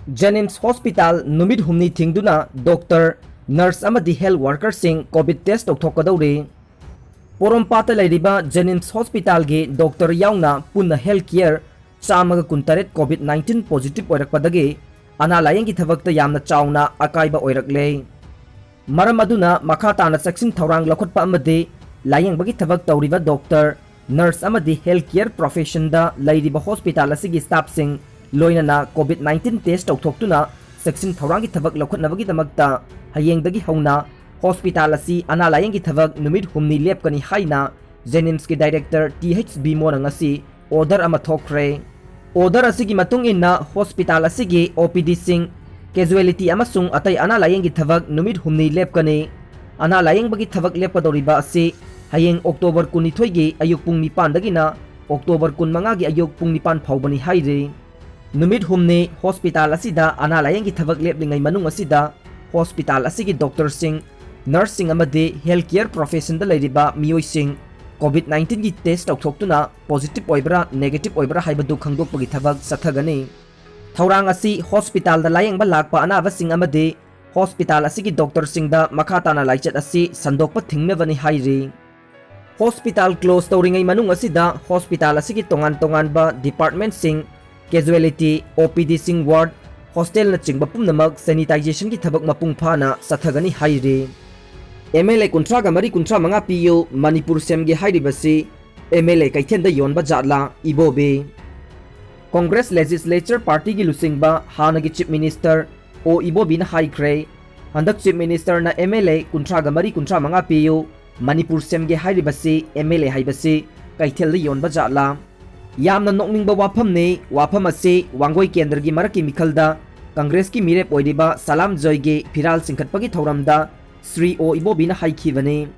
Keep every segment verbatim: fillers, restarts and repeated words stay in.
ꯖꯦꯅꯤꯝꯁ hospital ꯅꯨꯃꯤꯠ ꯍꯨꯝꯅꯤ ꯊꯤꯡꯗꯨꯅ doctor, nurse ꯑꯃꯗꯤ ꯍꯦꯜꯊ ꯋꯥꯔꯀꯔꯁꯤꯡ ꯀꯣꯚꯤꯗ ꯇꯦꯁ ꯇꯧꯊꯣꯛꯀꯗꯧꯔꯤ꯫ ꯄꯣꯔꯣꯝꯄꯥꯠꯇ ꯂꯩꯔꯤꯕ ꯖꯦꯅꯤꯝꯁ ꯍꯣꯁꯄꯤꯇꯥꯜꯒꯤ ꯗꯣꯛꯇꯔ ꯌꯥꯎꯅ ꯄꯨꯟꯅ ꯍꯦꯜꯊ ꯀꯤꯌꯔ ꯆꯥꯝꯃꯒ ꯀꯨꯟꯇꯔꯦꯠ ꯀꯣꯚꯤꯗ ꯅꯥꯏꯟꯇꯤꯟ ꯄꯣꯖꯤꯇꯤꯚ ꯑꯣꯏꯔꯛꯄꯗꯒꯤ ꯑꯅꯥ ꯂꯥꯌꯦꯡꯒꯤ ꯊꯕꯛꯇ ꯌꯥꯝꯅ ꯆꯥꯎꯅ ꯑꯀꯥꯏꯕ ꯑꯣꯏꯔꯛꯂꯦ꯫ ꯃꯔꯝ ꯑꯗꯨꯅ ꯃꯈꯥ ꯇꯥꯅ ꯆꯦꯛꯁꯤꯟ ꯊꯧꯔꯥꯡ ꯂꯧꯈꯠꯄ ꯑꯃꯗꯤ ꯂꯥꯌꯦꯡꯕꯒꯤ ꯊꯕꯛ ꯇꯧꯔꯤꯕ ꯗꯣꯛꯇꯔ, ꯅꯔꯁ ꯑꯃꯗꯤ ꯍꯦꯜꯊ ꯀꯤꯌꯔ ꯄ꯭ꯔꯣꯐꯦꯁꯟꯗ ꯂꯩꯔꯤꯕ ꯍꯣꯁꯄꯤꯇꯥꯜ ꯑꯁꯤꯒꯤ ꯁ꯭ꯇꯥꯐꯁꯤꯡ, ꯂꯣꯏꯅꯅ ꯀꯣꯚꯤꯗ ꯅꯥꯏꯟꯇꯤꯟ ꯇꯦꯁ ꯇꯧꯊꯣꯛꯇꯨꯅ ꯆꯦꯛꯁꯤꯟ ꯊꯧꯔꯥꯡꯒꯤ ꯊꯕꯛ ꯂꯧꯈꯠꯅꯕꯒꯤꯗꯃꯛꯇ ꯍꯌꯦꯡꯗꯒꯤ ꯍꯧꯅ ꯍꯣꯁꯄꯤꯇꯥꯜ ꯑꯁꯤ ꯑꯅꯥ ꯂꯥꯌꯦꯡꯒꯤ ꯊꯕꯛ ꯅꯨꯃꯤꯠ ꯍꯨꯝꯅꯤ ꯂꯦꯞꯀꯅꯤ ꯍꯥꯏꯅ ꯖꯦꯅꯤꯝꯁꯀꯤ ꯗꯥꯏꯔꯦꯛꯇꯔ ꯇꯤ ꯑꯩꯆ ꯕꯤꯃꯣꯟꯅ ꯉꯁꯤ ꯑꯣꯔꯗꯔ ꯑꯃ ꯊꯣꯛꯈ꯭ꯔꯦ꯫ ꯑꯣꯔꯗꯔ ꯑꯁꯤꯒꯤ ꯃꯇꯨꯡ ꯏꯟꯅ ꯍꯣꯁꯄꯤꯇꯥꯜ ꯑꯁꯤꯒꯤ ꯑꯣ ꯄꯤ ꯗꯤꯁꯤꯡ, ꯀꯦꯖꯨꯋꯦꯂꯤꯇꯤ ꯑꯃꯁꯨꯡ ꯑꯇꯩ ꯑꯅꯥ ꯂꯥꯌꯦꯡꯒꯤ ꯊꯕꯛ ꯅꯨꯃꯤꯠ ꯍꯨꯝꯅꯤ ꯂꯦꯞꯀꯅꯤ꯫ ꯑꯅꯥ ꯂꯥꯌꯦꯡꯕꯒꯤ ꯊꯕꯛ ꯂꯦꯞꯀꯗꯧꯔꯤꯕ ꯑꯁꯤ ꯍꯌꯦꯡ ꯑꯣꯛꯇꯣꯕꯔ ꯀꯨꯟꯅꯤꯊꯣꯏꯒꯤ ꯑꯌꯨꯛ ꯄꯨꯡ ꯅꯤꯄꯥꯟꯗꯒꯤꯅ ꯑꯣꯛꯇꯣꯕꯔ ꯀꯨꯟꯃꯉꯥꯒꯤ ꯑꯌꯨꯛ ꯄꯨꯡ ꯅꯤꯄꯥꯟ ꯐꯥꯎꯕꯅꯤ ꯍꯥꯏꯔꯤ꯫ ꯅꯨꯃꯤꯠ ꯍꯨꯝꯅꯤ ꯍꯣꯁꯄꯤꯇꯥꯜ ꯑꯁꯤꯗ ꯑꯅꯥ ꯂꯥꯌꯦꯡꯒꯤ ꯊꯕꯛ ꯂꯦꯞꯂꯤꯉꯩ ꯃꯅꯨꯡ ꯑꯁꯤꯗ ꯍꯣꯁꯄꯤꯇꯥꯜ ꯑꯁꯤꯒꯤ ꯗꯣꯛꯇꯔꯁꯤꯡ, ꯅꯔꯁꯁꯤꯡ ꯑꯃꯗꯤ ꯍꯦꯜꯊ ꯀꯤꯌꯔ ꯄ꯭ꯔꯣꯐꯦꯁꯟꯗ ꯂꯩꯔꯤꯕ ꯃꯤꯑꯣꯏꯁꯤꯡ ꯀꯣꯚꯤꯗ ꯅꯥꯏꯟꯇꯤꯟꯒꯤ ꯇꯦꯁ ꯇꯧꯊꯣꯛꯇꯨꯅ ꯄꯣꯖꯤꯇꯤꯚ ꯑꯣꯏꯕ꯭ꯔꯥ, ꯅꯦꯒꯦꯇꯤꯚ ꯑꯣꯏꯕ꯭ꯔꯥ ꯍꯥꯏꯕꯗꯨ ꯈꯪꯗꯣꯛꯄꯒꯤ ꯊꯕꯛ ꯆꯠꯊꯒꯅꯤ꯫ ꯊꯧꯔꯥꯡ ꯑꯁꯤ ꯍꯣꯁꯄꯤꯇꯥꯜꯗ ꯂꯥꯌꯦꯡꯕ ꯂꯥꯛꯄ ꯑꯅꯥꯕꯁꯤꯡ ꯑꯃꯗꯤ ꯍꯣꯁꯄꯤꯇꯥꯜ ꯑꯁꯤꯒꯤ ꯗꯣꯛꯇꯔꯁꯤꯡꯗ ꯃꯈꯥ ꯇꯥꯅ ꯂꯥꯏꯆꯠ ꯑꯁꯤ ꯁꯟꯗꯣꯛꯄ ꯊꯤꯡꯅꯕꯅꯤ ꯍꯥꯏꯔꯤ꯫ ꯍꯣꯁꯄꯤꯇꯥꯜ ꯀ꯭ꯂꯣꯖ ꯇꯧꯔꯤꯉꯩ ꯃꯅꯨꯡ ꯑꯁꯤꯗ ꯍꯣꯁꯄꯤꯇꯥꯜ ꯑꯁꯤꯒꯤ ꯇꯣꯉꯥꯟ ꯇꯣꯉꯥꯟꯕ ꯗꯤꯄꯥꯔꯠꯃꯦꯟꯠꯁꯤꯡ, ꯀꯦꯖꯨꯋꯦꯂꯤꯇꯤ, ꯑꯣ ꯄꯤ ꯗꯤꯁꯤꯡ, ꯋꯥꯔꯗ, ꯍꯣꯁꯇꯦꯜꯅꯆꯤꯡꯕ ꯄꯨꯝꯅꯃꯛ ꯁꯦꯅꯤꯇꯥꯏꯖꯦꯁꯟꯒꯤ ꯊꯕꯛ ꯃꯄꯨꯡ ꯐꯥꯅ ꯆꯠꯊꯒꯅꯤ ꯍꯥꯏꯔꯤ꯫ ꯑꯦꯝ ꯑꯦꯜ ꯑꯦ ꯀꯨꯟꯊ꯭ꯔꯥꯒ ꯃꯔꯤ, ꯀꯨꯟꯊ꯭ꯔꯥ ꯃꯉꯥ ꯄꯤꯌꯨ, ꯃꯅꯤꯄꯨꯔ ꯁꯦꯝꯒꯦ ꯍꯥꯏꯔꯤꯕꯁꯤ ꯑꯦꯝ ꯑꯦꯜ ꯑꯦ ꯀꯩꯊꯦꯜꯗ ꯌꯣꯟꯕ ꯖꯥꯠꯂꯥ? ꯏꯕꯣꯕꯤ꯫ ꯀꯣꯡꯒ꯭ꯔꯦꯁ ꯂꯦꯖꯤꯁꯂꯦꯆꯔ ꯄꯥꯔꯇꯤꯒꯤ ꯂꯨꯆꯤꯡꯕ ꯍꯥꯟꯅꯒꯤ ꯆꯤꯐ ꯃꯤꯅꯤꯁꯇꯔ ꯑꯣ ꯏꯕꯣꯕꯤꯅ ꯍꯥꯏꯈ꯭ꯔꯦ, ꯍꯟꯗꯛ ꯆꯤꯐ ꯃꯤꯅꯤꯁꯇꯔꯅ ꯑꯦꯝ ꯑꯦꯜ ꯑꯦ ꯀꯨꯟꯊ꯭ꯔꯥꯒ ꯃꯔꯤ, ꯀꯨꯟꯊ꯭ꯔꯥ ꯃꯉꯥ ꯄꯤꯌꯨ, ꯃꯅꯤꯄꯨꯔ ꯁꯦꯝꯒꯦ ꯍꯥꯏꯔꯤꯕꯁꯤ ꯑꯦꯝ ꯑꯦꯜ ꯑꯦ ꯍꯥꯏꯕꯁꯤ ꯀꯩꯊꯦꯜꯗ ꯌꯣꯟꯕ ꯖꯥꯠꯂꯥ? ꯌꯥꯝꯅ ꯅꯣꯛꯅꯤꯡꯕ ꯋꯥꯐꯝꯅꯤ꯫ ꯋꯥꯐꯝ ꯑꯁꯤ ꯋꯥꯡꯒꯣꯏ ꯀꯦꯟꯗ꯭ꯔꯒꯤ ꯃꯔꯛꯀꯤ ꯃꯤꯈꯜꯗ ꯀꯪꯒ꯭ꯔꯦꯁꯀꯤ ꯃꯤꯔꯦꯞ ꯑꯣꯏꯔꯤꯕ ꯁꯂꯥꯝ ꯖꯣꯏꯒꯤ ꯐꯤꯔꯥꯜ ꯆꯤꯡꯈꯠꯄꯒꯤ ꯊꯧꯔꯝꯗ ꯁ꯭ꯔꯤ ꯑꯣ ꯏꯕꯣꯕꯤꯅ ꯍꯥꯏꯈꯤꯕꯅꯤ꯫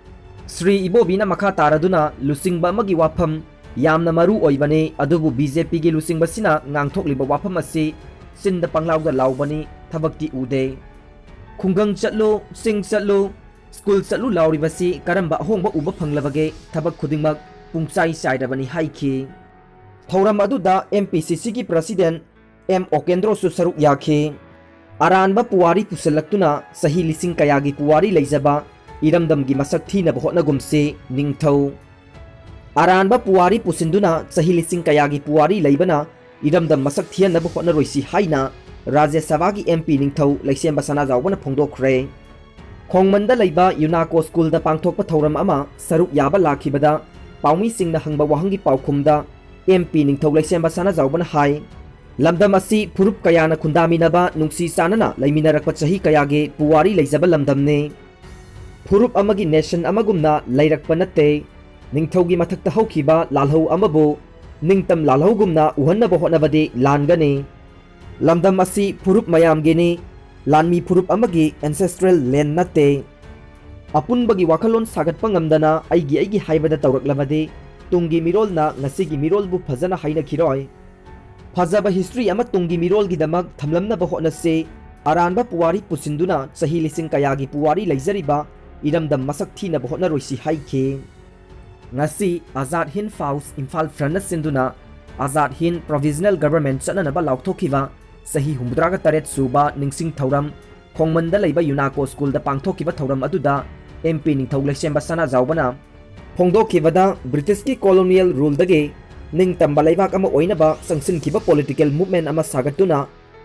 ꯁ꯭ꯔꯤ ꯏꯕꯣꯕꯤꯅ ꯃꯈꯥ ꯇꯥꯔꯗꯨꯅ ꯂꯨꯆꯤꯡꯕ ꯑꯃꯒꯤ ꯋꯥꯐꯝ ꯌꯥꯝꯅ ꯃꯔꯨ ꯑꯣꯏꯕꯅꯤ, ꯑꯗꯨꯕꯨ ꯕꯤ ꯖꯦ ꯄꯤꯒꯤ ꯂꯨꯆꯤꯡꯕꯁꯤꯅ ꯉꯥꯡꯊꯣꯛꯂꯤꯕ ꯋꯥꯐꯝ ꯑꯁꯤ ꯆꯤꯟꯗ ꯄꯪꯂꯥꯎꯗ ꯂꯥꯎꯕꯅꯤ, ꯊꯕꯛꯇꯤ ꯎꯗꯦ꯫ ꯈꯨꯡꯒꯪ ꯆꯠꯂꯨ, ꯆꯤꯡ ꯆꯠꯂꯨ, ꯁ꯭ꯀꯨꯜ ꯆꯠꯂꯨ ꯂꯥꯎꯔꯤꯕꯁꯤ ꯀꯔꯝꯕ ꯑꯍꯣꯡꯕ ꯎꯕ ꯐꯪꯂꯕꯒꯦ? ꯊꯕꯛ ꯈꯨꯗꯤꯡꯃꯛ ꯄꯨꯡꯆꯥꯏ ꯆꯥꯏꯔꯕꯅꯤ ꯍꯥꯏꯈꯤ꯫ ꯊꯧꯔꯝ ꯑꯗꯨꯗ ꯑꯦꯝ ꯄꯤ ꯁꯤ ꯁꯤꯒꯤ ꯄ꯭ꯔꯁꯤꯗꯦꯟꯠ ꯑꯦꯝ ꯑꯣꯀꯦꯟꯗ꯭ꯔꯣꯁꯨ ꯁꯔꯨꯛ ꯌꯥꯈꯤ꯫ ꯑꯔꯥꯟꯕ ꯄꯨꯋꯥꯔꯤ ꯄꯨꯁꯤꯜꯂꯛꯇꯨꯅ ꯆꯍꯤ ꯂꯤꯁꯤꯡ ꯀꯌꯥꯒꯤ ꯄꯨꯋꯥꯔꯤ ꯂꯩꯖꯕ ꯏꯔꯝꯗꯝꯒꯤ ꯃꯁꯛ ꯊꯤꯅꯕ ꯍꯣꯠꯅꯒꯨꯝꯁꯤ꯫ ꯅꯤꯡꯊꯧ ꯑꯔꯥꯟꯕ ꯄꯨꯋꯥꯔꯤ ꯄꯨꯁꯤꯟꯗꯨꯅ ꯆꯍꯤ ꯂꯤꯁꯤꯡ ꯀꯌꯥꯒꯤ ꯄꯨꯋꯥꯔꯤ ꯂꯩꯕꯅ ꯏꯔꯝꯗꯝ ꯃꯁꯛ ꯊꯤꯍꯟꯅꯕ ꯍꯣꯠꯅꯔꯣꯏꯁꯤ ꯍꯥꯏꯅ ꯔꯥꯖ꯭ꯌ ꯁꯚꯥꯒꯤ ꯑꯦꯝ ꯄꯤ ꯅꯤꯡꯊꯧ ꯂꯩꯁꯦꯝꯕ ꯁꯅꯥꯖꯥꯎꯕꯅ ꯐꯣꯡꯗꯣꯛꯈ꯭ꯔꯦ꯫ ꯈꯣꯡꯃꯟꯗ ꯂꯩꯕ ꯌꯨꯅꯥꯀꯣ ꯁ꯭ꯀꯨꯜꯗ ꯄꯥꯡꯊꯣꯛꯄ ꯊꯧꯔꯝ ꯑꯃ ꯁꯔꯨꯛ ꯌꯥꯕ ꯂꯥꯛꯈꯤꯕꯗ ꯄꯥꯎꯃꯤꯁꯤꯡꯅ ꯍꯪꯕ ꯋꯥꯍꯪꯒꯤ ꯄꯥꯎꯈꯨꯝꯗ ꯑꯦꯝ ꯄꯤ ꯅꯤꯡꯊꯧ ꯂꯩꯁꯦꯝꯕ ꯁꯅꯥꯖꯥꯎꯕꯅ ꯍꯥꯏ, ꯂꯝꯗꯝ ꯑꯁꯤ ꯐꯨꯔꯨꯞ ꯀꯌꯥꯅ ꯈꯨꯟꯗꯥꯃꯤꯟꯅꯕ, ꯅꯨꯡꯁꯤ ꯆꯥꯟꯅꯅ ꯂꯩꯃꯤꯟꯅꯔꯛꯄ ꯆꯍꯤ ꯀꯌꯥꯒꯤ ꯄꯨꯋꯥꯔꯤ ꯂꯩꯖꯕ ꯂꯝꯗꯝꯅꯤ꯫ ꯐꯨꯔꯨꯞ ꯑꯃꯒꯤ ꯅꯦꯁꯟ ꯑꯃꯒꯨꯝꯅ ꯂꯩꯔꯛꯄ ꯅꯠꯇꯦ꯫ ꯅꯤꯡꯊꯧꯒꯤ ꯃꯊꯛꯇ ꯍꯧꯈꯤꯕ ꯂꯥꯜꯍꯧ ꯑꯃꯕꯨ ꯅꯤꯡꯇꯝ ꯂꯥꯜꯍꯧꯒꯨꯝꯅ ꯎꯍꯟꯅꯕ ꯍꯣꯠꯅꯕꯗꯤ ꯂꯥꯟꯒꯅꯤ꯫ ꯂꯝꯗꯝ ꯑꯁꯤ ꯐꯨꯔꯨꯞ ꯃꯌꯥꯝꯒꯤꯅꯤ꯫ ꯂꯥꯟꯃꯤ ꯐꯨꯔꯨꯞ ꯑꯃꯒꯤ ancestral land ꯅꯠꯇꯦ꯫ ꯑꯄꯨꯟꯕꯒꯤ ꯋꯥꯈꯜꯂꯣꯟ ꯁꯥꯒꯠꯄ ꯉꯝꯗꯅ ꯑꯩꯒꯤ ꯑꯩꯒꯤ ꯍꯥꯏꯕꯗ ꯇꯧꯔꯛꯂꯕꯗꯤ ꯇꯨꯡꯒꯤ ꯃꯤꯔꯣꯜꯅ ꯉꯁꯤꯒꯤ ꯃꯤꯔꯣꯜꯕꯨ ꯐꯖꯅ ꯍꯥꯏꯅꯈꯤꯔꯣꯏ꯫ ꯐꯖꯕ history ꯑꯃ ꯇꯨꯡꯒꯤ ꯃꯤꯔꯣꯜꯒꯤꯗꯃꯛ ꯊꯝꯂꯝꯅꯕ ꯍꯣꯠꯅꯁꯤ꯫ ꯑꯔꯥꯟꯕ ꯄꯨꯋꯥꯔꯤ ꯄꯨꯁꯤꯟꯗꯨꯅ ꯆꯍꯤ ꯂꯤꯁꯤꯡ ꯀꯌꯥꯒꯤ ꯄꯨꯋꯥꯔꯤ ꯂꯩꯖꯔꯤꯕ ꯏꯔꯝꯗꯝ ꯃꯁꯛ ꯊꯤꯅꯕ ꯍꯣꯠꯅꯔꯣꯏꯁꯤ ꯍꯥꯏꯈꯤ꯫ ꯉꯁꯤ ꯑꯖꯥꯗ ꯍꯤꯟꯗ ꯐꯥꯎꯖ ꯏꯝꯐꯥꯜ ꯐ꯭ꯔꯟꯠꯅ ꯁꯤꯟꯗꯨꯅ ꯑꯖꯥꯗ ꯍꯤꯟꯗ ꯄ꯭ꯔꯣꯚꯤꯖꯅꯦꯜ ꯒꯚꯔꯟꯃꯦꯟꯠ ꯆꯠꯅꯅꯕ ꯂꯥꯎꯊꯣꯛꯈꯤꯕ ꯆꯍꯤ ꯍꯨꯝꯐꯨꯇꯔꯥꯒ ꯇꯔꯦꯠ ꯁꯨꯕ ꯅꯤꯡꯁꯤꯡ ꯊꯧꯔꯝ ꯈꯣꯡꯃꯟꯗ ꯂꯩꯕ ꯌꯨꯅꯥꯀꯣ ꯁ꯭ꯀꯨꯜꯗ ꯄꯥꯡꯊꯣꯛꯈꯤꯕ ꯊꯧꯔꯝ ꯑꯗꯨꯗ ꯑꯦꯝ ꯄꯤ ꯅꯤꯡꯊꯧ ꯂꯩꯁꯦꯝꯕ ꯁꯅꯥꯖꯥꯎꯕꯅ ꯐꯣꯡꯗꯣꯛꯈꯤꯕꯗ ꯕ꯭ꯔꯤꯇꯤꯁꯀꯤ colonial ruleꯗꯒꯤ ꯅꯤꯡꯇꯝꯕ ꯂꯩꯕꯥꯛ ꯑꯃ ꯑꯣꯏꯅꯕ ꯆꯪꯁꯤꯟꯈꯤꯕ political movement ꯑꯃ ꯁꯥꯒꯠꯇꯨꯅ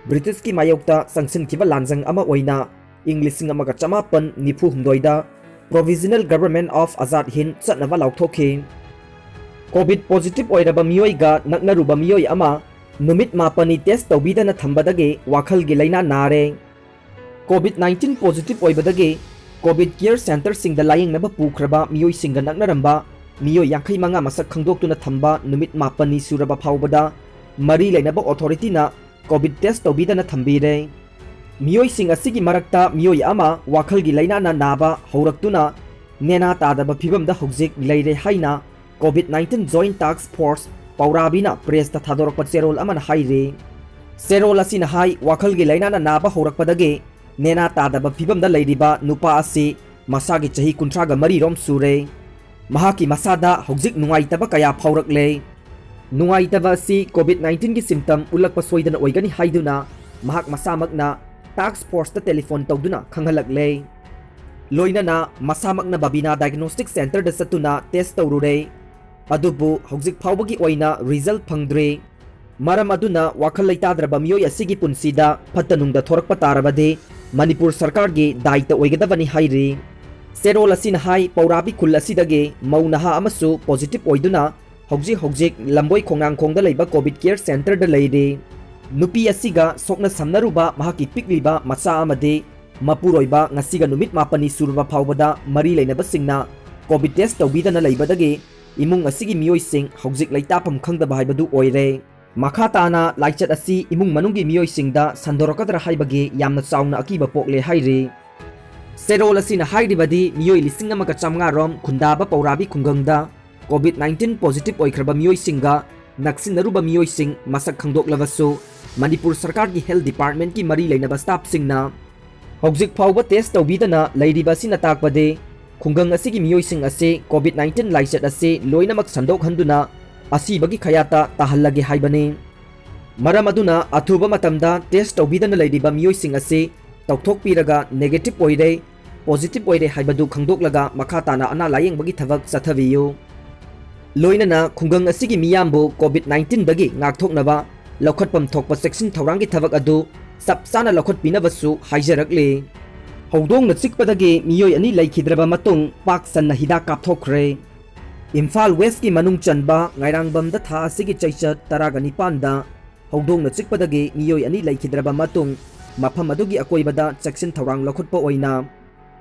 ꯕ꯭ꯔꯤꯇꯤꯁꯀꯤ ꯃꯥꯌꯣꯛꯇ ꯆꯪꯁꯤꯟꯈꯤꯕ ꯂꯥꯟꯖꯪ ꯑꯃ ꯑꯣꯏꯅ ꯏꯪ ꯂꯤꯁꯤꯡ ꯑꯃꯒ ꯆꯃꯥꯄꯟ ꯅꯤꯐꯨ ꯍꯨꯝꯗꯣꯏꯗ Provisional Government of Azad Hind ꯆꯠꯅꯕ ꯂꯥꯎꯊꯣꯛꯈꯤ꯫ ꯀꯣꯚꯤꯗ positive ꯑꯣꯏꯔꯕ ꯃꯤꯑꯣꯏꯒ ꯅꯛꯅꯔꯨꯕ ꯃꯤꯑꯣꯏ ꯑꯃ ꯅꯨꯃꯤꯠ ꯃꯥꯄꯟꯅꯤ test ꯇꯧꯕꯤꯗꯅ ꯊꯝꯕꯗꯒꯤ ꯋꯥꯈꯜꯒꯤ ꯂꯥꯏꯅꯥ ꯅꯥꯔꯦ꯫ ꯀꯣꯚꯤꯗ nineteen positive ꯑꯣꯏꯕꯗꯒꯤ ꯀꯣꯚꯤꯗ care centreꯁꯤꯡꯗ ꯂꯥꯌꯦꯡꯅꯕ ꯄꯨꯈ꯭ꯔꯕ ꯃꯤꯑꯣꯏꯁꯤꯡꯒ ꯅꯛꯅꯔꯝꯕ ꯃꯤꯑꯣꯏ ꯌꯥꯡꯈꯩ ꯃꯉꯥ ꯃꯁꯛ ꯈꯪꯗꯣꯛꯇꯨꯅ ꯊꯝꯕ ꯅꯨꯃꯤꯠ ꯃꯥꯄꯟꯅꯤ ꯁꯨꯔꯕ ꯐꯥꯎꯕꯗ ꯃꯔꯤ ꯂꯩꯅꯕ authorityꯅ ꯀꯣꯚꯤꯗ test ꯇꯧꯕꯤꯗꯅ ꯊꯝꯕꯤꯔꯦ꯫ ꯃꯤꯑꯣꯏꯁꯤꯡ ꯑꯁꯤꯒꯤ ꯃꯔꯛꯇ ꯃꯤꯑꯣꯏ ꯑꯃ ꯋꯥꯈꯜꯒꯤ ꯂꯥꯏꯅꯥꯅ ꯅꯥꯕ ꯍꯧꯔꯛꯇꯨꯅ ꯅꯦꯅꯥ ꯇꯥꯗꯕ ꯐꯤꯕꯝꯗ ꯍꯧꯖꯤꯛ ꯂꯩꯔꯦ ꯍꯥꯏꯅ COVID nineteen Joint Task Force ꯄꯥꯎꯔꯥꯕꯤꯅ pressꯇ ꯊꯥꯗꯣꯔꯛꯄ ꯆꯦꯔꯣꯜ ꯑꯃꯅ ꯍꯥꯏꯔꯤ꯫ ꯆꯦꯔꯣꯜ ꯑꯁꯤꯅ ꯍꯥꯏ, ꯋꯥꯈꯜꯒꯤ ꯂꯥꯏꯅꯥꯅ ꯅꯥꯕ ꯍꯧꯔꯛꯄꯗꯒꯤ ꯅꯦꯅꯥ ꯇꯥꯗꯕ ꯐꯤꯕꯝꯗ ꯂꯩꯔꯤꯕ ꯅꯨꯄꯥ ꯑꯁꯤ ꯃꯁꯥꯒꯤ ꯆꯍꯤ ꯀꯨꯟꯊ꯭ꯔꯥꯒ ꯃꯔꯤ ꯔꯣꯝ ꯁꯨꯔꯦ꯫ ꯃꯍꯥꯛꯀꯤ ꯃꯁꯥꯗ ꯍꯧꯖꯤꯛ ꯅꯨꯡꯉꯥꯏꯇꯕ ꯀꯌꯥ ꯐꯥꯎꯔꯛꯂꯦ꯫ ꯅꯨꯡꯉꯥꯏꯇꯕ ꯑꯁꯤ COVID nineteen ꯒꯤ symptom ꯎꯠꯂꯛꯄ ꯁꯣꯏꯗꯅ ꯑꯣꯏꯒꯅꯤ ꯍꯥꯏꯗꯨꯅ ꯃꯍꯥꯛ ꯃꯁꯥꯃꯛꯅ task force ꯇ telephone ꯇꯧꯗꯨꯅ ꯈꯪꯍꯜꯂꯛꯂꯦ꯫ ꯂꯣꯏꯅꯅ ꯃꯁꯥꯃꯛꯅ ꯕꯕꯤꯅꯥ diagnostic center ꯗ ꯆꯠꯇꯨꯅ test ꯇꯧꯔꯨꯔꯦ꯫ ꯑꯗꯨꯕꯨ ꯍꯧꯖꯤꯛ ꯐꯥꯎꯕꯒꯤ ꯑꯣꯏꯅ result ꯐꯪꯗ꯭ꯔꯤ꯫ ꯃꯔꯝ ꯑꯗꯨꯅ ꯋꯥꯈꯜ ꯂꯩꯇꯥꯗ꯭ꯔꯕ ꯃꯤꯑꯣꯏ ꯑꯁꯤꯒꯤ ꯄꯨꯟꯁꯤꯗ ꯐꯠꯇ ꯅꯨꯡꯗ ꯊꯣꯔꯛꯄ ꯇꯥꯔꯕꯗꯤ ꯃꯅꯤꯄꯨꯔ ꯁꯔꯀꯥꯔꯒꯤ ꯗꯥꯏꯇ ꯑꯣꯏꯒꯗꯕꯅꯤ ꯍꯥꯏꯔꯤ꯫ ꯆꯦꯔꯣꯜ ꯑꯁꯤꯅ ꯍꯥꯏ, ꯄꯧꯔꯥꯕꯤ ꯈꯨꯜ ꯑꯁꯤꯗꯒꯤ ꯃꯧ ꯅꯍꯥ ꯑꯃꯁꯨ positive ꯑꯣꯏꯗꯨꯅ ꯍꯧꯖꯤꯛ ꯍꯧꯖꯤꯛ ꯂꯝꯕꯣꯏ ꯈꯣꯡꯅꯥꯡꯈꯣꯡꯗ ꯂꯩꯕ COVID care center ꯗ ꯂꯩꯔꯤ꯫ ꯅꯨꯄꯤ ꯑꯁꯤꯒ ꯁꯣꯛꯅ ꯁꯝꯅꯔꯨꯕ ꯃꯍꯥꯛꯀꯤ ꯄꯤꯛꯂꯤꯕ ꯃꯆꯥ ꯑꯃꯗꯤ ꯃꯄꯨꯔꯣꯏꯕ ꯉꯁꯤꯒ ꯅꯨꯃꯤꯠ ꯃꯥꯄꯟꯅꯤ ꯁꯨꯔꯕ ꯐꯥꯎꯕꯗ ꯃꯔꯤ ꯂꯩꯅꯕꯁꯤꯡꯅ COVID test ꯇꯧꯕꯤꯗꯅ ꯂꯩꯕꯗꯒꯤ ꯏꯃꯨꯡ ꯑꯁꯤꯒꯤ ꯃꯤꯑꯣꯏꯁꯤꯡ ꯍꯧꯖꯤꯛ ꯂꯩꯇꯥꯐꯝ ꯈꯪꯗꯕ ꯍꯥꯏꯕꯗꯨ ꯑꯣꯏꯔꯦ꯫ ꯃꯈꯥ ꯇꯥꯅ ꯂꯥꯏꯆꯠ ꯑꯁꯤ ꯏꯃꯨꯡ ꯃꯅꯨꯡꯒꯤ ꯃꯤꯑꯣꯏꯁꯤꯡꯗ ꯁꯟꯗꯣꯔꯛꯀꯗ꯭ꯔꯥ ꯍꯥꯏꯕꯒꯤ ꯌꯥꯝꯅ ꯆꯥꯎꯅ ꯑꯀꯤꯕ ꯄꯣꯛꯂꯦ ꯍꯥꯏꯔꯤ꯫ ꯆꯦꯔꯣꯜ ꯑꯁꯤꯅ ꯍꯥꯏꯔꯤꯕꯗꯤ ꯃꯤꯑꯣꯏ ꯂꯤꯁꯤꯡ ꯑꯃꯒ ꯆꯥꯃꯉꯥ ꯔꯣꯝ ꯈꯨꯟꯗꯥꯕ ꯄꯧꯔꯥꯕꯤ ꯈꯨꯡꯒꯪꯗ COVID nineteen positive ꯑꯣꯏꯈ꯭ꯔꯕ ꯃꯤꯑꯣꯏꯁꯤꯡꯒ ꯅꯛꯁꯤꯟꯅꯔꯨꯕ ꯃꯤꯑꯣꯏꯁꯤꯡ ꯃꯁꯛ ꯈꯪꯗꯣꯛꯂꯕꯁꯨ ꯃꯅꯤꯄꯨꯔ ꯁꯔꯀꯥꯔꯒꯤ health department ꯀꯤ ꯃꯔꯤ ꯂꯩꯅꯕ staff ꯁꯤꯡꯅ ꯍꯧꯖꯤꯛ ꯐꯥꯎꯕ test ꯇꯧꯕꯤꯗꯅ ꯂꯩꯔꯤꯕ ꯑꯁꯤꯅ ꯇꯥꯛꯄꯗꯤ ꯈꯨꯡꯒꯪ ꯑꯁꯤꯒꯤ ꯃꯤꯑꯣꯏꯁꯤꯡ ꯑꯁꯤ COVID nineteen ꯂꯥꯏꯆꯠ ꯑꯁꯤ ꯂꯣꯏꯅꯃꯛ ꯁꯟꯗꯣꯛꯍꯟꯗꯨꯅ ꯑꯁꯤꯕꯒꯤ ꯈꯌꯥꯠꯇ ꯇꯥꯍꯜꯂꯒꯦ ꯍꯥꯏꯕꯅꯤ꯫ ꯃꯔꯝ ꯑꯗꯨꯅ ꯑꯊꯨꯕ ꯃꯇꯝꯗ test ꯇꯧꯕꯤꯗꯅ ꯂꯩꯔꯤꯕ ꯃꯤꯑꯣꯏꯁꯤꯡ ꯑꯁꯤ ꯇꯧꯊꯣꯛꯄꯤꯔꯒ negative ꯑꯣꯏꯔꯦ, positive ꯑꯣꯏꯔꯦ ꯍꯥꯏꯕꯗꯨ ꯈꯪꯗꯣꯛꯂꯒ ꯃꯈꯥ ꯇꯥꯅ ꯑꯅꯥ ꯂꯥꯌꯦꯡꯕꯒꯤ ꯊꯕꯛ ꯆꯠꯊꯕꯤꯌꯨ꯫ ꯂꯣꯏꯅꯅ ꯈꯨꯡꯒꯪ ꯑꯁꯤꯒꯤ ꯃꯤꯌꯥꯝꯕꯨ COVID nineteen ꯗꯒꯤ ꯉꯥꯛꯊꯣꯛꯅꯕ ꯂꯧꯈꯠꯐꯝ ꯊꯣꯛꯄ ꯆꯦꯛꯁꯤꯟ ꯊꯧꯔꯥꯡꯒꯤ ꯊꯕꯛ ꯑꯗꯨ ꯆꯞ ꯆꯥꯅ ꯂꯧꯈꯠꯄꯤꯅꯕꯁꯨ ꯍꯥꯏꯖꯔꯛꯂꯤ꯫ ꯍꯧꯗꯣꯡꯅ ꯆꯤꯛꯄꯗꯒꯤ ꯃꯤꯑꯣꯏ ꯑꯅꯤ ꯂꯩꯈꯤꯗ꯭ꯔꯕ ꯃꯇꯨꯡ ꯄꯥꯛ ꯁꯟꯅ ꯍꯤꯗꯥꯛ ꯀꯥꯞꯊꯣꯛꯈ꯭ꯔꯦ꯫ ꯏꯝꯐꯥꯜ West ꯀꯤ ꯃꯅꯨꯡ ꯆꯟꯕ ꯉꯥꯏꯔꯥꯡꯕꯝꯗ ꯊꯥ ꯑꯁꯤꯒꯤ ꯆꯩꯆꯠ ꯇꯔꯥꯒ ꯅꯤꯄꯥꯟꯗ ꯍꯧꯗꯣꯡꯅ ꯆꯤꯛꯄꯗꯒꯤ ꯃꯤꯑꯣꯏ ꯑꯅꯤ ꯂꯩꯈꯤꯗ꯭ꯔꯕ ꯃꯇꯨꯡ ꯃꯐꯝ ꯑꯗꯨꯒꯤ ꯑꯀꯣꯏꯕꯗ ꯆꯦꯛꯁꯤꯟ ꯊꯧꯔꯥꯡ ꯂꯧꯈꯠꯄ ꯑꯣꯏꯅ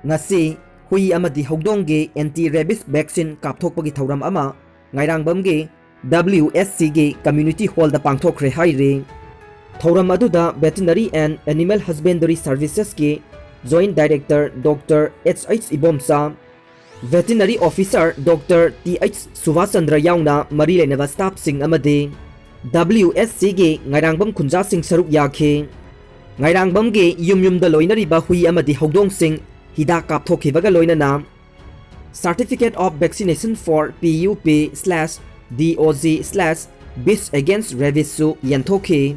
ꯉꯁꯤ ꯍꯨꯏ ꯑꯃꯗꯤ ꯍꯧꯗꯣꯡꯒꯤ anti rabies vaccine ꯀꯥꯞꯊꯣꯛꯄꯒꯤ ꯊꯧꯔꯝ ꯑꯃ ꯉꯥꯏꯔꯥꯡꯕꯝꯒꯤ W S C ꯒꯤ community hall ꯗ ꯄꯥꯡꯊꯣꯛꯈ꯭ꯔꯦ ꯍꯥꯏꯔꯤ꯫ ꯊꯧꯔꯝ ꯑꯗꯨꯗ Veterinary and Animal Husbandry Services ꯀꯤ Joint Director Doctor H H Ibomcha, Veterinary Officer Doctor T H Subhash Chandra ꯌꯥꯎꯅ ꯃꯔꯤ ꯂꯩꯅꯕ staff ꯁꯤꯡ ꯑꯃꯗꯤ W S C ꯒꯤ ꯉꯥꯏꯔꯥꯡꯕꯝ ꯈꯨꯟꯖꯥꯁꯤꯡ ꯁꯔꯨꯛ ꯌꯥꯈꯤ꯫ ꯉꯥꯏꯔꯥꯡꯕꯝꯒꯤ ꯌꯨꯝ ꯌꯨꯝꯗ ꯂꯣꯏꯅꯔꯤꯕ ꯍꯨꯏ ꯑꯃꯗꯤ ꯍꯧꯗꯣꯡꯁꯤꯡ ꯍꯤꯗꯥꯛ ꯀꯥꯞꯊꯣꯛꯈꯤꯕꯒ ꯂꯣꯏꯅꯅ Certificate of Vaccination for P U P slash D O G slash Beasts Against Rabbiesꯁꯨ ꯌꯦꯟꯊꯣꯛꯈꯤ꯫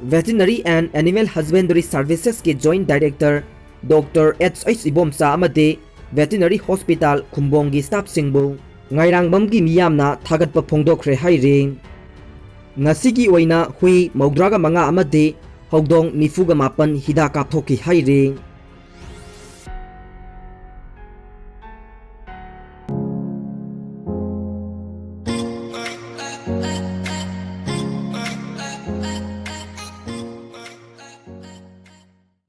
Veterinary and Animal Husbandry Servicesꯀꯤ Joint Director Doctor H H Ibomcha ꯑꯃꯗꯤ Veterinary Hospital ꯈꯨꯝꯕꯣꯡꯒꯤ staffꯁꯤꯡꯕꯨ ꯉꯥꯏꯔꯥꯡꯕꯝꯒꯤ ꯃꯤꯌꯥꯝꯅ ꯊꯥꯒꯠꯄ ꯐꯣꯡꯗꯣꯛꯈ꯭ꯔꯦ ꯍꯥꯏꯔꯤ꯫ ꯉꯁꯤꯒꯤ ꯑꯣꯏꯅ ꯍꯨꯏ ꯃꯧꯗ꯭ꯔꯥꯒ ꯃꯉꯥ ꯑꯃꯗꯤ ꯍꯧꯗꯣꯡ ꯅꯤꯐꯨꯒ ꯃꯥꯄꯟ ꯍꯤꯗꯥꯛ ꯀꯥꯞꯊꯣꯛꯈꯤ ꯍꯥꯏꯔꯤ꯫